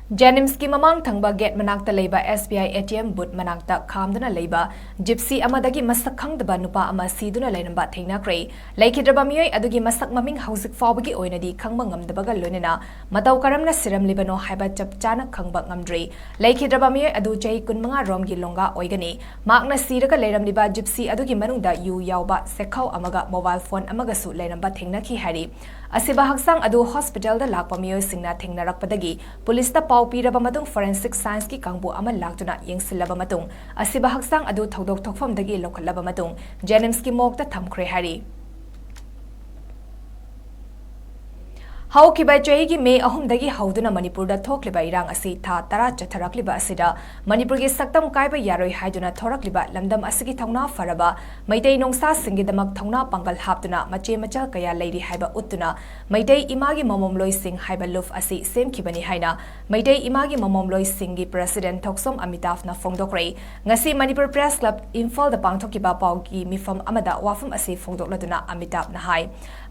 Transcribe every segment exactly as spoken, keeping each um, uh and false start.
ꯖꯦꯅꯤꯝꯁꯀꯤ ꯃꯃꯥꯡ ꯊꯪꯕ ꯒꯦꯠ ꯃꯅꯥꯛꯇ ꯂꯩꯕ S B I A T M booth ꯃꯅꯥꯛꯇ ꯈꯥꯝꯗꯨꯅ ꯂꯩꯕ ꯖꯤꯞꯁꯤ ꯑꯃꯗꯒꯤ ꯃꯁꯛ ꯈꯪꯗꯕ ꯅꯨꯄꯥ ꯑꯃ ꯁꯤꯗꯨꯅ ꯂꯩꯔꯝꯕ ꯊꯦꯡꯅꯈ꯭ꯔꯦ꯫ ꯂꯩꯈꯤꯗ꯭ꯔꯕ ꯃꯤꯑꯣꯏ ꯑꯗꯨꯒꯤ ꯃꯁꯛ ꯃꯃꯤꯡ ꯍꯧꯖꯤꯛ ꯐꯥꯎꯕꯒꯤ ꯑꯣꯏꯅꯗꯤ ꯈꯪꯕ ꯉꯝꯗꯕꯒ ꯂꯣꯏꯅꯅ ꯃꯇꯧ ꯀꯔꯝꯅ ꯁꯤꯔꯝꯂꯤꯕꯅꯣ ꯍꯥꯏꯕ ꯆꯞ ꯆꯥꯅ ꯈꯪꯕ ꯉꯝꯗ꯭ꯔꯤ꯫ ꯂꯩꯈꯤꯗ꯭ꯔꯕ ꯃꯤꯑꯣꯏ ꯑꯗꯨ ꯆꯍꯤ ꯀꯨꯟꯃꯉꯥ ꯔꯣꯝꯒꯤ ꯂꯣꯡꯒꯥ ꯑꯣꯏꯒꯅꯤ꯫ ꯃꯍꯥꯛꯅ ꯁꯤꯔꯒ ꯂꯩꯔꯝꯂꯤꯕ ꯖꯤꯞꯁꯤ ꯑꯗꯨꯒꯤ ꯃꯅꯨꯡꯗ ꯌꯨ ꯌꯥꯎꯕ ꯆꯦꯈꯥꯎ ꯑꯃꯒ mobile phone ꯑꯃꯒꯁꯨ ꯂꯩꯔꯝꯕ ꯊꯦꯡꯅꯈꯤ ꯍꯥꯏꯔꯤ꯫ ꯑꯁꯤꯕ ꯍꯛꯆꯥꯡ ꯑꯗꯨ ꯍꯣꯁꯄꯤꯇꯥꯜꯗ ꯂꯥꯛꯄ ꯃꯤꯑꯣꯏꯁꯤꯡꯅ ꯊꯦꯡꯅꯔꯛꯄꯗꯒꯤ ꯄꯨꯂꯤꯁꯇ ꯄꯥꯎ ꯄꯤꯔꯕ ꯃꯇꯨꯡ forensic scienceꯀꯤ ꯀꯥꯡꯕꯨ ꯑꯃ ꯂꯥꯛꯇꯨꯅ ꯌꯦꯡꯁꯤꯜꯂꯕ ꯃꯇꯨꯡ ꯑꯁꯤꯕ ꯍꯛꯆꯥꯡ ꯑꯗꯨ ꯊꯧꯗꯣꯛ ꯊꯣꯛꯐꯝꯗꯒꯤ ꯂꯧꯈꯠꯂꯕ ꯃꯇꯨꯡ ꯖꯦꯅꯤꯝꯁꯀꯤ ꯃꯣꯔꯒꯇ ꯊꯝꯈ꯭ꯔꯦ ꯍꯥꯏꯔꯤ꯫ ꯍꯧꯈꯤꯕ ꯆꯍꯤꯒꯤ ꯃꯦ ꯑꯍꯨꯝꯗꯒꯤ ꯍꯧꯗꯨꯅ ꯃꯅꯤꯄꯨꯔꯗ ꯊꯣꯛꯂꯤꯕ ꯏꯔꯥꯡ ꯑꯁꯤ ꯊꯥ ꯇꯔꯥ ꯆꯠꯊꯔꯛꯂꯤꯕ ꯑꯁꯤꯗ ꯃꯅꯤꯄꯨꯔꯒꯤ ꯁꯛꯇꯝ ꯀꯥꯏꯕ ꯌꯥꯔꯣꯏ ꯍꯥꯏꯗꯨꯅ ꯊꯣꯔꯛꯂꯤꯕ ꯂꯝꯗꯝ ꯑꯁꯤꯒꯤ ꯊꯧꯅꯥ ꯐꯔꯕ ꯃꯩꯇꯩ ꯅꯣꯡꯁꯥꯁꯤꯡꯒꯤꯗꯃꯛ ꯊꯧꯅꯥ ꯄꯥꯡꯒꯜ ꯍꯥꯞꯇꯨꯅ ꯃꯆꯦ ꯃꯆꯜ ꯀꯌꯥ ꯂꯩꯔꯤ ꯍꯥꯏꯕ ꯎꯠꯇꯨꯅ ꯃꯩꯇꯩ ꯏꯃꯥꯒꯤ ꯃꯃꯣꯝꯂꯣꯏꯁꯤꯡ ꯍꯥꯏꯕ ꯂꯨꯞ ꯑꯁꯤ ꯁꯦꯝꯈꯤꯕꯅꯤ ꯍꯥꯏꯅ ꯃꯩꯇꯩ ꯏꯃꯥꯒꯤ ꯃꯃꯣꯝꯂꯣꯏꯁꯤꯡꯒꯤ president ꯊꯣꯛꯆꯣꯝ ꯑꯃꯤꯇꯥꯚꯅ ꯐꯣꯡꯗꯣꯛꯈ꯭ꯔꯦ꯫ ꯉꯁꯤ ꯃꯅꯤꯄꯨꯔ Press Club ꯏꯝꯐꯥꯜꯗ ꯄꯥꯡꯊꯣꯛꯈꯤꯕ ꯄꯥꯎꯒꯤ ꯃꯤꯐꯝ ꯑꯃꯗ ꯋꯥꯐꯝ ꯑꯁꯤ ꯐꯣꯡꯗꯣꯛꯂꯗꯨꯅ ꯑꯃꯤꯇꯥꯚꯅ ꯍꯥꯏ,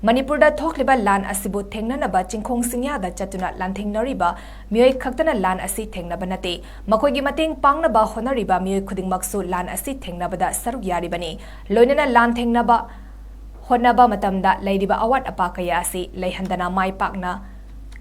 ꯃꯅꯤꯄꯨꯔꯗ ꯊꯣꯛꯂꯤꯕ ꯂꯥꯟ ꯑꯁꯤꯕꯨ ꯊꯦꯡꯅꯅꯕ ꯆꯤꯡꯈꯣꯡ ꯆꯤꯡꯌꯥꯗ ꯆꯠꯇꯨꯅ ꯂꯥꯟꯊꯦꯡꯅꯔꯤꯕ ꯃꯤꯑꯣꯏ ꯈꯛꯇꯅ ꯂꯥꯟ ꯑꯁꯤ ꯊꯦꯡꯅꯕ ꯅꯠꯇꯦ꯫ ꯃꯈꯣꯏꯒꯤ ꯃꯇꯦꯡ ꯄꯥꯡꯅꯕ ꯍꯣꯠꯅꯔꯤꯕ ꯃꯤꯑꯣꯏ ꯈꯨꯗꯤꯡꯃꯛꯁꯨ ꯂꯥꯟ ꯑꯁꯤ ꯊꯦꯡꯅꯕꯗ ꯁꯔꯨꯛ ꯌꯥꯔꯤꯕꯅꯤ꯫ ꯂꯣꯏꯅꯅ ꯂꯥꯟ ꯊꯦꯡꯅꯕ ꯍꯣꯠꯅꯕ ꯃꯇꯝꯗ ꯂꯩꯔꯤꯕ ꯑꯋꯥꯠ ꯑꯄꯥ ꯀꯌꯥ ꯑꯁꯤ ꯂꯩꯍꯟꯗꯅ ꯃꯥꯏ ꯄꯥꯛꯅ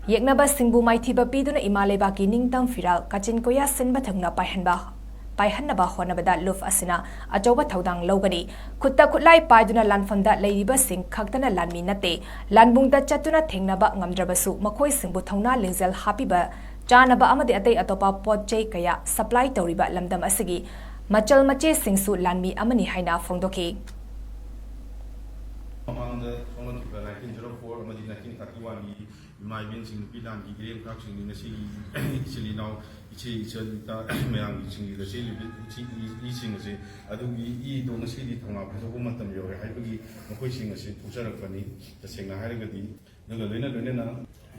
ꯌꯦꯛꯅꯕꯁꯤꯡꯕꯨ ꯃꯥꯏꯊꯤꯕ ꯄꯤꯗꯨꯅ ꯏꯃꯥ ꯂꯩꯕꯥꯛꯀꯤ ꯅꯤꯡꯇꯝ ꯐꯤꯔꯥꯜ ꯀꯥꯆꯤꯟ ꯀꯣꯏꯌꯥ ꯁꯤꯟꯕ ꯊꯨꯡꯅ ꯄꯥꯏꯍꯟꯕ, ꯄꯥꯏꯍꯟꯅꯕ ꯍꯣꯠꯅꯕꯗ ꯂꯨꯞ ꯑꯁꯤꯅ ꯑꯆꯧꯕ ꯊꯧꯗꯥꯡ ꯂꯧꯒꯅꯤ꯫ ꯈꯨꯠꯇ ꯈꯨꯠꯂꯥꯏ ꯄꯥꯏꯗꯨꯅ ꯂꯥꯟꯐꯝꯗ ꯂꯩꯔꯤꯕꯁꯤꯡ ꯈꯛꯇꯅ ꯂꯥꯟꯃꯤ ꯅꯠꯇꯦ꯫ ꯂꯥꯟꯕꯨꯡꯗ ꯆꯠꯇꯨꯅ ꯊꯦꯡꯅꯕ ꯉꯝꯗ꯭ꯔꯕꯁꯨ ꯃꯈꯣꯏꯁꯤꯡꯕꯨ ꯊꯧꯅꯥ ꯂꯤꯡꯖꯦꯜ ꯍꯥꯞꯄꯤꯕ, ꯆꯥꯅꯕ ꯑꯃꯗꯤ ꯑꯇꯩ ꯑꯇꯣꯞꯄ ꯄꯣꯠ ꯆꯩ ꯀꯌꯥ supply ꯇꯧꯔꯤꯕ ꯂꯝꯗꯝ ꯑꯁꯤꯒꯤ ꯃꯆꯜ ꯃꯆꯦꯁꯤꯡꯁꯨ ꯂꯥꯟꯃꯤ ꯑꯃꯅꯤ ꯍꯥꯏꯅ ꯐꯣꯡꯗꯣꯛꯈꯤ꯫ ꯃꯃꯥꯡꯗ ꯍꯧꯅꯈꯤꯕ nineteen zero four ꯑꯃꯗꯤ nineteen thirty oneꯒꯤ ꯏꯃꯥ ꯏꯕꯦꯟꯁꯤꯡ, ꯅꯨꯄꯤ ꯂꯥꯟꯒꯤ ꯏꯔꯦꯝ ꯈꯥꯛꯁꯤꯡꯅꯤ ꯉꯁꯤ ꯏꯆꯤꯜ ꯏꯅꯥꯎ, ꯏꯆꯦ ꯏꯆꯜ ꯏꯇꯥ ꯃꯌꯥꯝꯒꯤꯁꯤꯡꯒꯤꯗ ꯆꯦꯜꯂꯤꯕ ꯏꯆꯦ ꯏ-, ꯏꯁꯤꯡ ꯑꯁꯤ, ꯑꯗꯨꯒꯤ ꯏꯗꯣ ꯉꯁꯤꯗꯤ ꯊꯧꯅꯥ ꯐꯣꯡꯗꯣꯛꯄ ꯃꯇꯝ ꯌꯧꯔꯦ ꯍꯥꯏꯕꯒꯤ ꯃꯈꯣꯏꯁꯤꯡ ꯑꯁꯤ ꯊꯣꯛꯆꯔꯛꯄꯅꯤ꯫ ꯇꯁꯦꯡꯅ ꯍꯥꯏꯔꯒꯗꯤ, ꯑꯗꯨꯒ ꯂꯣꯏꯅ ꯂꯣꯏꯅꯅ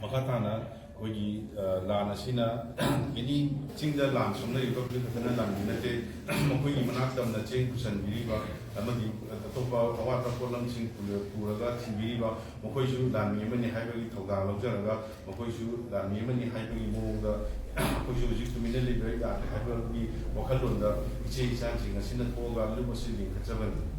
ꯃꯈꯥ ꯇꯥꯅ ꯑꯩꯈꯣꯏꯒꯤ ꯑ, ꯂꯥꯟ ꯑꯁꯤꯅ ꯑꯦꯅꯤ ꯆꯤꯡꯗ ꯂꯥꯟ ꯁꯣꯛꯅꯔꯤꯕ ꯈꯛꯇꯅ ꯂꯥꯟꯃꯤ ꯅꯠꯇꯦ꯫ ꯃꯈꯣꯏꯒꯤ ꯃꯅꯥꯛ ꯇꯝꯅ ꯆꯦꯡ ꯄꯨꯁꯟꯕꯤꯔꯤꯕ ꯑꯃꯗꯤ ꯑꯇꯣꯞꯄ ꯑꯋꯥꯠꯄ ꯄꯣꯠꯂꯝꯁꯤꯡ ꯄꯨꯔ- ꯄꯨꯔꯒ ꯊꯤꯟꯕꯤꯔꯤꯕ ꯃꯈꯣꯏꯁꯨ ꯂꯥꯟꯃꯤ ꯑꯃꯅꯤ ꯍꯥꯏꯕꯒꯤ ꯊꯧꯗꯥꯡ ꯂꯧꯖꯔꯒ ꯃꯈꯣꯏꯁꯨ ꯂꯥꯟꯃꯤ ꯑꯃꯅꯤ ꯍꯥꯏꯕꯒꯤ ꯃꯑꯣꯡꯗ ꯑꯩꯈꯣꯏꯁꯨ ꯍꯧꯖꯤꯛ ꯇꯨꯃꯤꯟꯅ ꯂꯩꯕ ꯌꯥꯗꯦ ꯍꯥꯏꯕꯒꯤ ꯋꯥꯈꯜꯂꯣꯟꯗ ꯏꯆꯦ ꯏꯆꯥꯁꯤꯡ ꯑꯁꯤꯅ ꯊꯣꯛꯑꯒ ꯂꯨꯞ ꯑꯁꯤ ꯂꯤꯡꯈꯠꯆꯕꯅꯤ꯫